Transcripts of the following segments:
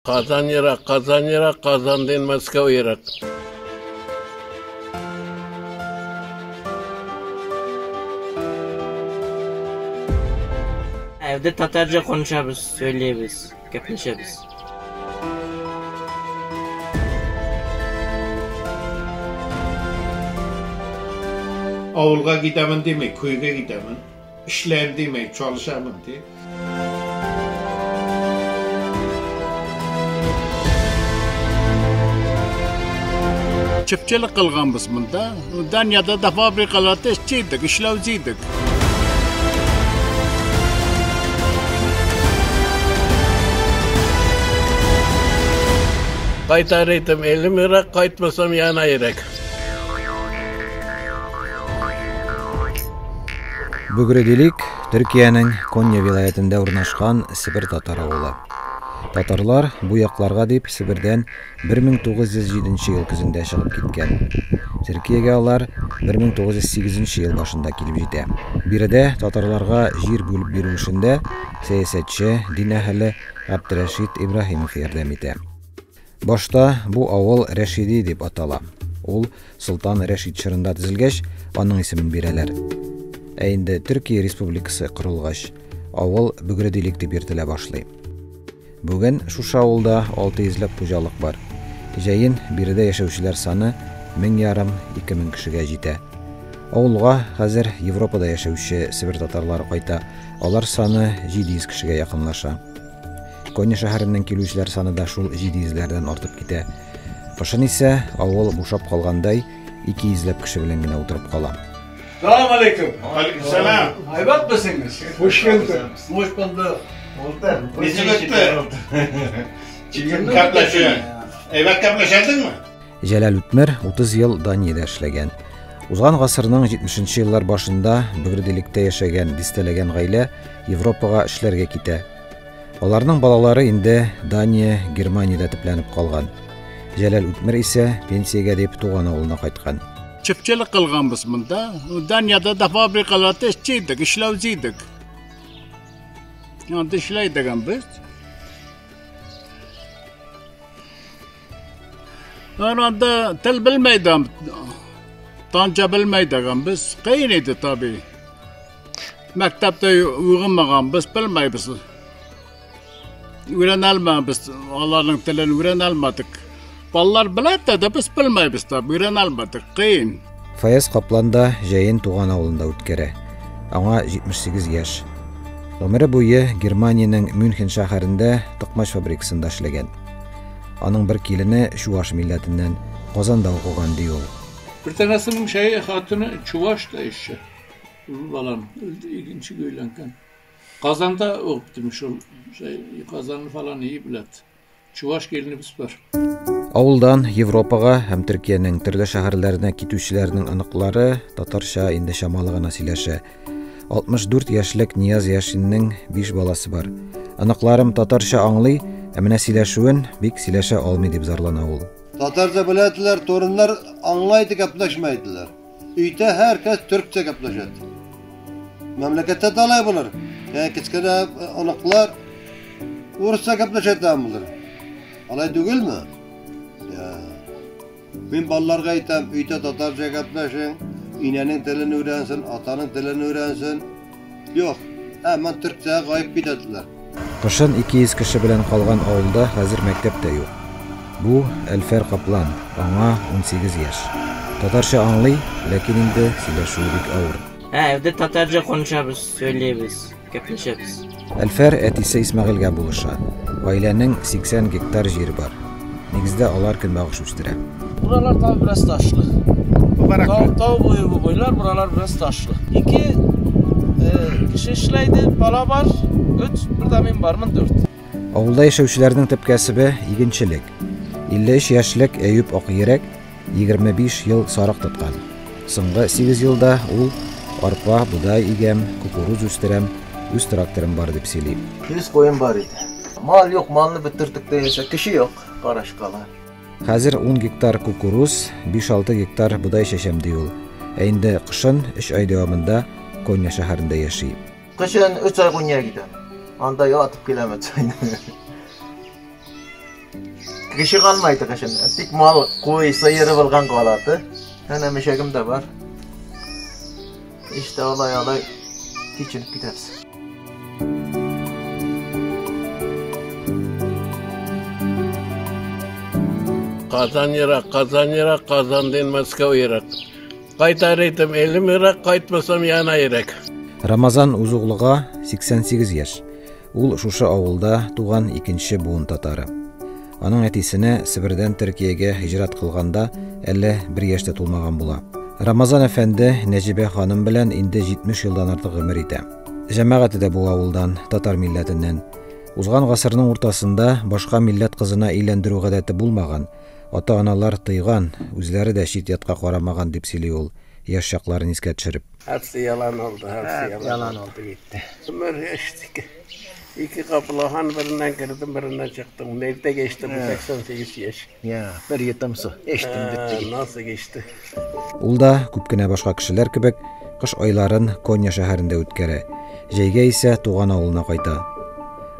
Казан ерак, Казан ерак, Казандан Мәскәү ерак. Evde Tatarca konuşabız, söyleyebiz, gepleşebiz. Авылга китәмен дими, көйгә китәмен. Эшләйм дими, çalışамын ди. Çiftçilik qilganmiz bunda. Daniyada da fabrikalarda işçiydik, işlevciydik. Qaytar edim elim Irak, qaytmasam yana Irak. Бөгределик Төркиянең Конья вилаятендә урнашкан Себер татар авылы. Татарлар бу якларга дип Себердән 1907 ел көзендә чыгып киткән. Төркиягә алар 1908 ел башында килеп җитә. Биредә татарларга җир бүлеп бирү эшендә сәясәтче, дин әһеле Габдрәшит Ибраһимов ярдәм итә. Башта бу авыл Рәшиди дип атала. Ул Солтан Рәшид чорында төзелгәч, аның исемен бирәләр. Ә инде Төркия Республикасы корылгач, авыл Бөгределик дип йөртелә башлый. Бүген шушы авылда 600 ләп хуҗалык бар. Җәен биредә яшәүчеләр саны 1500-2000 кешегә җитә. Авылга хәзер Европада яшәүче Себер татарлары кайта. Алар саны 700 кешегә якынлаша. Конья шәһәреннән килүчеләр саны да шул 700ләрдән артып китә. Кышын исә авыл бушап калгандай 200 ләп кеше белән генә утырып кала. Selam aleyküm. Aleykümselam. Ayvat mısınız? Hoş geldin. Hoş bulduk. Ничек үтте? Кәпләшә. Әйбәт кәпләшәдеңме? Җәләл Үтмер 30 ел Даниядә эшләгән. Узган гасырның 70 еллар башында Бөгределиктә яшәгән дистәләгән гаилә Европага эшләргә китә. Аларның балалары инде Дания, Германиядә төпләнеп калган. Җәләл Үтмер исә пенсиягә дип туган авылына кайткан. Çiftçilik qilganmiz bunda. Daniyada da fabrikalarda işçiydik, işlevciydik. Yani işleydik biz. Yani onda til bilmeydim. Tanca bilmeydik biz. Qiyin edi tabii. Mektepte uyg'unmagan biz bilmaymiz. Öğrenelmedik Allah'ın tilini öğrenelmedik. Ballar biladi da biz bilmaymiz tabii, öğrenelmedik. Qiyin. Фаяз Каплан да җәен туган авылында үткәрә. Аңа 78 яшь. Гомере буе Германиянең Мюнхен шәһәрендә токмач фабрикасында эшләгән. Аның бер килене чуваш милләтеннән, Казанда укыган ди ул. Bir tanesinin şeyi hatunu Çuvaş da işi. Balan ikinci göylenken. Kazan'da okutmuş ol şey Kazan'ı falan iyi bilet. Çuvaş gelinimiz var. Авылдан Европага һәм Төркиянең төрле шәһәрләренә китүчеләрнең оныклары татарча инде чамалы гына сөйләшә. 64 яшьлек Нияз Яшиннең 5 баласы бар. Оныкларым татарча аңлый, ә менә сөйләшүен бик сөйләшә алмый дип зарлана ул. Tatarca biladilar, torunlar anglaydı gaplashmaydilar. Uyda herkes Türkçe gaplashadi. Memlekette de alay bular. Yani kichkina onuqlar Rusça gaplashadi bular. Alay tugilmi? Ya. Men bolalarga aytam, uyda tatarcha gaplashing, inaning tilini o'rgansin, otaning tilini o'rgansin. Yo'q, hemen Türkçe'ye kayıp ketadilar. Кышын 200 кеше белән калган авылда хәзер мәктәп тә юк. Бу Әлфәр Каплан, аңа 18 яшь. Татарча аңлый, ләкин инде сөйләшүе бик авыр. Ha, evde Tatarca konuşabız, söyleyebiz, gepleşebiz. Әлфәр әтисе Исмәгыйльгә булыша. Гаиләнең 80 гектар җире бар. Нигездә алар көнбагыш үстерә. Buralar tabi biraz taşlı. Tav boyu bu boylar, buralar biraz taşlı. İki kişi işleydi, bala var, üç, bir de men barmın dört. Авылда яшәүчеләрнең төп кәсебе игенчелек. 53 яшьлек Әюп Акйөрәк 25 ел сарык тоткан. Соңгы 8 елда ул арпа, бодай игәм, кукуруз үстерәм, үз тракторым бар дип сөйли. 100 koyun var idi. Mal yok, malını bitirdik deyse kişi yok Karaşkala. Хәзер 10 гектар кукуруз, 5-6 гектар бодай чәчәм ди ул. Ә инде кышын 3 ай дәвамында Конья шәһәрендә яши. Kışın 3 ay Konya'ya giderim. Anda yatıp gelemez. Кеше калмайды кышын. Тик мал, куй, сыеры булган калады. Әнә мешәгем дә бар. İşte алай алай киченеп китәбез. Kazan Irak, Kazan Irak, Kazan değil Moskova Irak. Qaytar edim elim Irak, qaytmasam yana Irak. Рамазан Узуглыга 88 яшь. Ул шушы авылда туган икенче буын татары. Аның әтисенә Себердән Төркиягә һиҗрәт кылганда әле бер яшь тә тулмаган була. Рамазан әфәнде Нәҗибә ханым белән инде 70 елдан артык гомер итә. Җәмәгате дә бу авылдан, татар милләтеннән. Узган гасырның уртасында башка милләт кызына өйләндерү гадәте булмаган, ата-аналар тыйган, үзләре дә чит ятка карамаган дип сөйли ул, яшь чакларын искә төшереп. Hepsi yalan oldu, hepsi yalan. Yalan oldu gitti. Ömür geçti. İki kapılı han birinden girdim, birinden çıktım. Nerede geçti bu 88 yaş? Ya bir yutum su. İçtim bitti gitti. Nasıl geçti? Ул да күп кенә башка кешеләр кебек кыш айларын Конья шәһәрендә үткәрә. Җәйгә исә туган авылына кайта.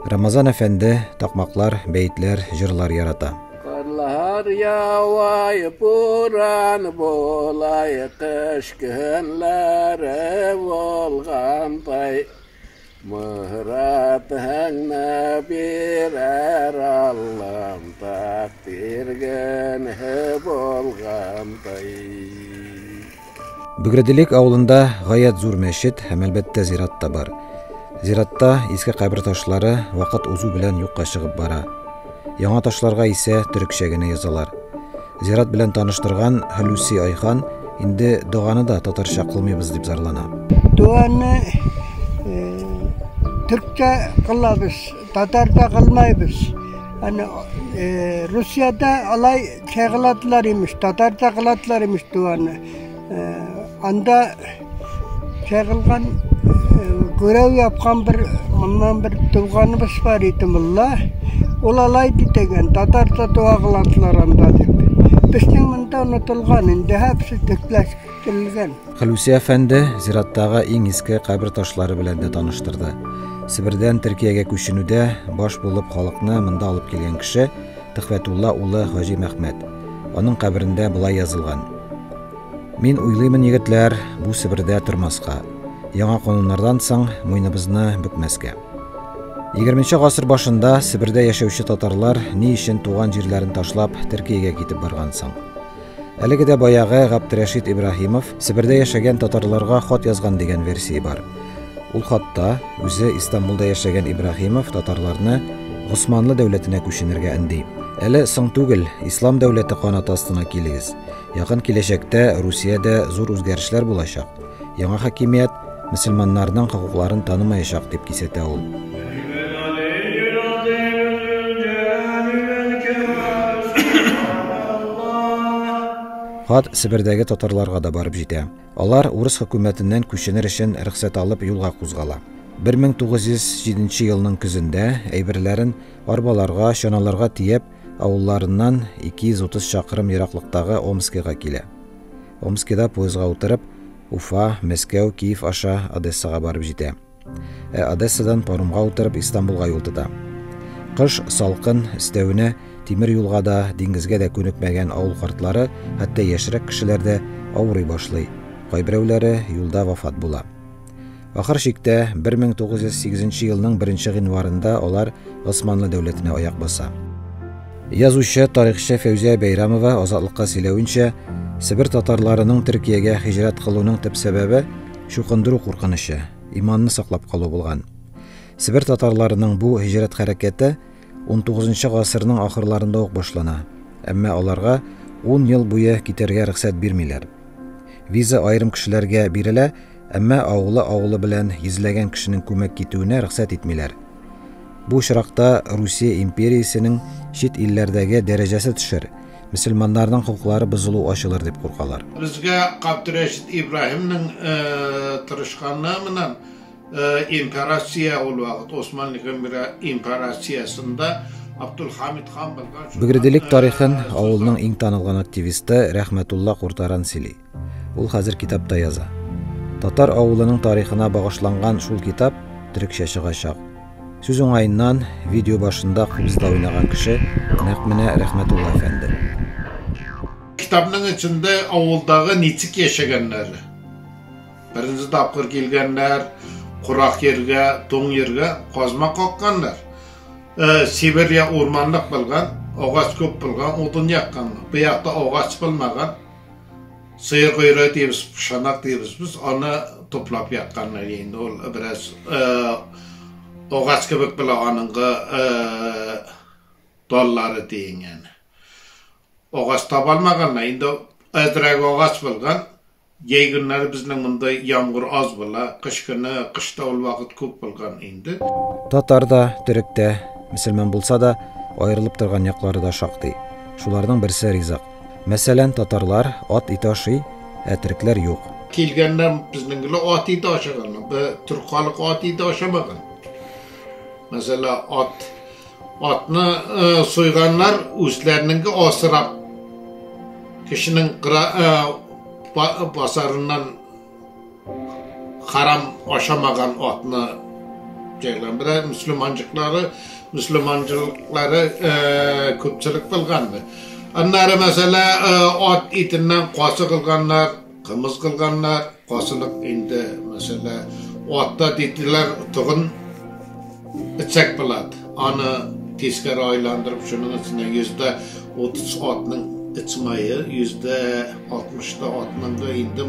Рамазан әфәнде такмаклар, бәетләр, җырлар ярата. Karlar yağay, buran bolay, kış günleri bolğanday. Mıhratını birer Allah'ım takdir günü bolğanday. Бөгределек авылында гаять зур мәчет һәм әлбәттә зират та бар. Зиратта иске кабер ташлары вакыт узу белән юкка чыгып бара. Яңа ташларга исә төрекчә генә язалар. Зират белән таныштырган Халуси Айхан инде доганы да татарча кылмыйбыз дип зарлана. Duanı Türkçe kılabız, Tatarca kılmayız. Hani Rusya'da alay şey kıladılar imiş, Tatarca kıladılar imiş duanı. Anda şey kılgan, görev yapkan bir, bundan bir tuğanımız var idi mulla. Ol alay degen, Tatarca dua kıladılar anda dip. Bizning bunda unutulgan, indi hepsi Türkleştirilgen. Халуси әфәнде зираттагы иң иске кабер ташлары белән дә таныштырды. Себердән Төркиягә күченүдә баш булып халыкны монда алып килгән кеше Төхвәтулла улы Хаҗи Мәхмәт. Аның каберендә болай язылган: Мин уйлыймын, егетләр, бу Себердә тормаска. Яңа кануннардан соң муеныбызны бөкмәскә. 20 гасыр башында Себердә яшәүче татарлар ни өчен туган җирләрен ташлап Төркиягә китеп барган соң? Әлеге дә баягы Габдрәшит Ибраһимов Себердә яшәгән татарларга хат язган дигән версия бар. Ул хатта үзе Истанбулда яшәгән Ибраһимов татарларны Госманлы дәүләтенә күченергә өнди. Әле соң түгел, Ислам дәүләте канаты астына килегез. Якын киләчәктә Русиядә зур үзгәрешләр булачак. Яңа хакимият мөселманнарның хокукларын танымаячак дип кисәтә ул. Хат Себердәге татарларга да барып җитә. Алар урыс хөкүмәтеннән күченер өчен рөхсәт алып юлга кузгала. 1907 елның көзендә әйберләрен арбаларга, чаналарга тиеп, авылларыннан 230 чакрым ераклыктагы Омскига килә. Омскида поездга утырып, Уфа, Мәскәү, Киев аша Одессага барып җитә. Ә Одессадан паромга утырып Истанбулга юл тота. Кыш салкын, өстәвенә тимер юлга да, диңгезгә дә күнекмәгән авыл картлары, хәтта яшьрәк кешеләр дә авырый башлый. Кайберәүләре юлда вафат була. Ахыр чиктә 1908 елның 1 гыйнварында алар Османлы дәүләтенә аяк баса. Язучы, тарихчы Фәүзия Бәйрәмова Азатлыкка сөйләвенчә, Себер татарларының Төркиягә һиҗрәт кылуның төп сәбәбе чукындыру куркынычы, иманны саклап калу булган. Себер татарларының бу һиҗрәт хәрәкәте 19 гасырның ахырларында ук башлана. Әмма аларга 10 ел буе китәргә рөхсәт бирмиләр. Виза аерым кешеләргә бирелә, әмма авылы-авылы белән йөзләгән кешенең күмәк китүенә рөхсәт итмиләр. Бу очракта Русия империясенең чит илләрдәге дәрәҗәсе төшер, мөселманнарның хокуклары бозылу ачылыр дип куркалар. Безгә Габдрәшит Ибраһимның тырышканы менән имперация ул вакыт Османлы имперациясында Абдулхамид хан булган. Бөгределек тарихын авылның иң танылган активисты Рәхмәтулла Куртаран сөйли. Ул хәзер китапта яза. Татар авылының тарихына багышланган шул китап төрекчә чыгачак. Сүз уңаеннан, видео башында кубызда уйнаган кеше нәкъ менә Рәхмәтулла әфәнде. Китапның эчендә авылдагы ничек яшәгәннәре. Беренче тапкыр килгәннәр, курак җиргә, туң җиргә казма какканнар. Сибирия урманлык булган, агач күп булган, утын яккан. Бу якта агач булмаган. Сыер койрыгы дибез, пышанак дибез без, аны туплап якканнар инде. Ул бераз агач кебек була аныңгы таллары дигән. Агач таба алмаганнар. Инде әзрәк агач булган. Җәй көннәре безнең монда яңгыр аз була. Кыш көне, кышта ул вакыт күп булган инде. Татар да, төрек тә, мөселман булса да, аерылып торган яклары да шактый. Шуларның берсе ризык. Мәсәлән, татарлар ат ите ашый, ә төрекләр юк. Килгәннәр безнең генә ат ите ашаганнар. Бу төрк халкы ат ите ашамаган. Мәсәлән, атны суйганнар үзләренең асрап кешенең базарыннан харам ашамаган атны җәйлән. Бер мөселманчылыклары күпчелек булган. Аннары мәсәлә ат итеннән касы кылганнар, кымыз кылганнар, касылык инде мәсәлә атта диделәр тугын эчәк булады. Аны тискәре айландырып, шуның эченә 30% атның эч мае, 60% атның да инде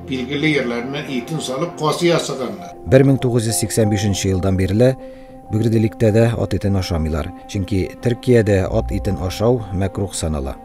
билгеле ерләренә итен салып касы ясаганнар. 1985 елдан бирле Бөгределиктә дә ат итен ашамыйлар, чөнки Төркиядә ат итен ашау мәкрух санала.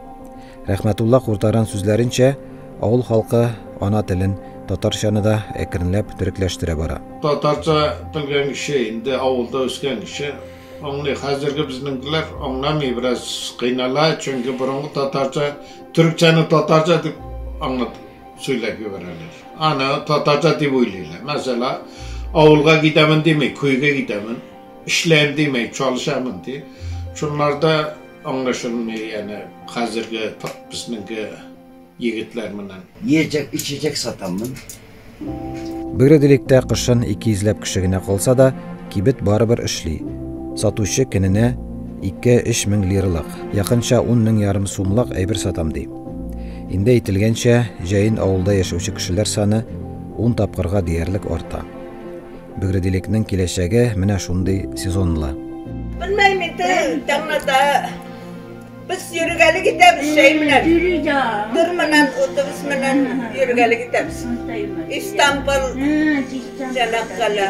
Рәхмәтулла Куртаран сүзләренчә, авыл халкы ана телен татарчаны да әкренләп төрекләштерә бара. Татарча белгән кеше инде авылда үскән кеше аңлый. Хәзерге безнеңкеләр аңламый, бераз кыйнала, чөнки борынгы татарча, төркчәне татарча дип аңлатып сөйләп җибәрәләр. Аны татарча дип уйлыйлар. Мәсәлән, авылга китәмен дими, көйгә китәмен, эшләйм дими, чалышамын ди. Шунларда аңлашылмый, ягъни хәзерге безнеңке егетләр менән. Yiyecek, içecek satamın. Бөгределиктә кышын 200ләп кеше генә калса да, кибет барыбер эшли. Сатучы көненә 2-3 мең лиралык, якынча 10 мең ярым сумлык әйбер сатам ди. Инде әйтелгәнчә, җәен авылда яшәүче кешеләр саны 10 тапкырга диярлек арта. Бөгределикнең киләчәге менә шундый сезонлы. Белмәйм инде, таңната без йөргәле китәбез шәй менән. Тыр менән, автобус менән йөргәле китәбез. Истанбул, Чанаккале.